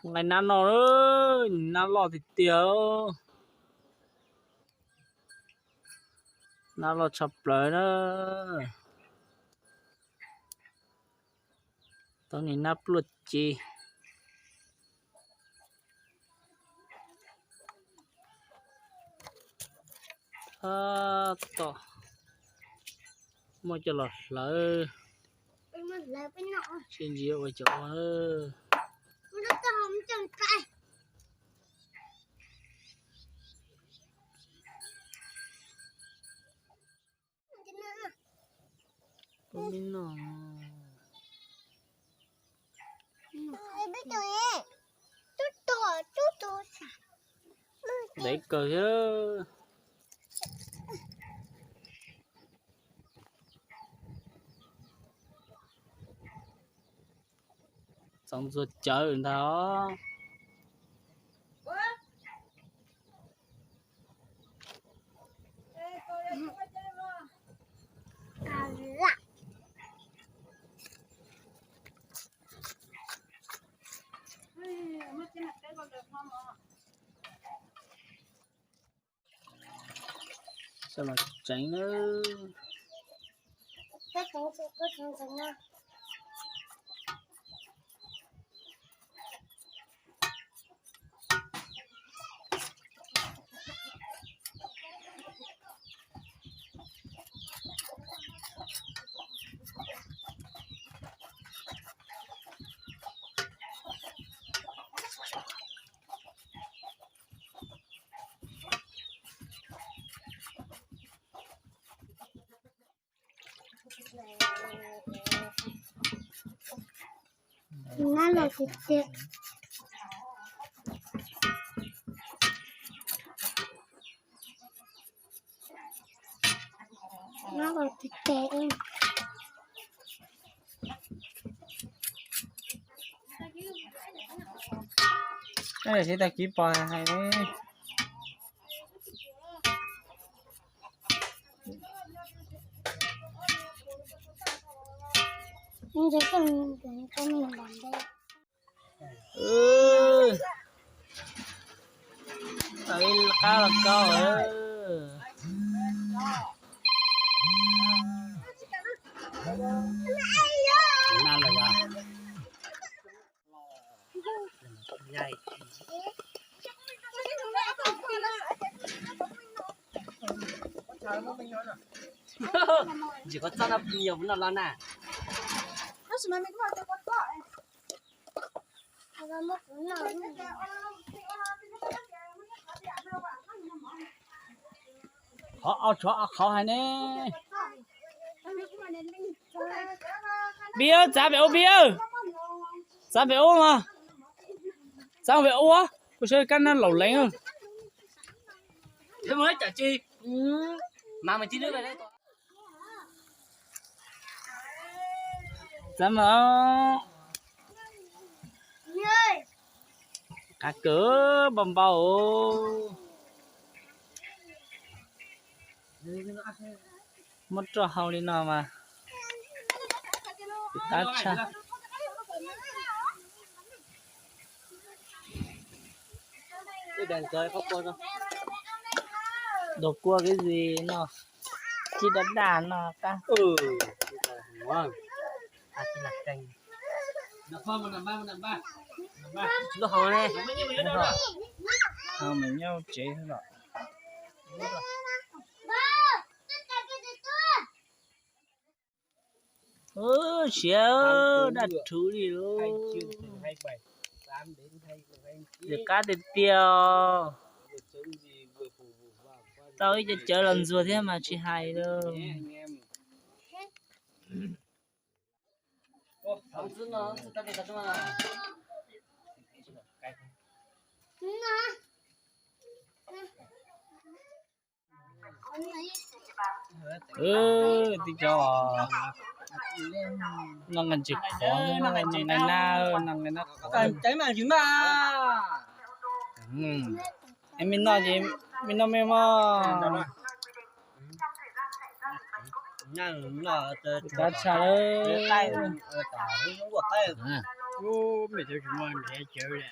Nqaij nab no, nab loj tiag tiag, nab loj tshaj plaws na. Tau niag nab pluaj ci. Tab tom muab coj los hlawv, sib ntsis ua cov ua. Ntev kawg thiab. Txaus ntxuag cawv ntag. Coj los tseev nawb. Nab loj tiag tiag. Nab loj tiag tiag. Sib tag kis pom hais. Tau ib qab los koj. Ntsis koj txoj no plig yog no los na. Qhov au tshuav qhov hais ne. Pib, txav pem ub pib. Txav pem ub mas. Txav pem ub, kuv saib kab nab laus leev. Txav mas. Qab kawg, npau npau. Muab roj hau li no mas tab tshaj. Dua kua cái gì no, ci daj daj no qab. Hau mas nyob tsev xwb los. Siav daj rhuv li lauj. Nws qab tiag tiag. Tau ib co cawv los ntxuag thiab mas tsis hais lauj. Tib co no nqaij ntsis qhov, no nqaij na, no nqaij na qhov. Me no ces me no me mog. Tab tshaj lawm. Ub, mej cov tsis muaj nrhiav cawv li.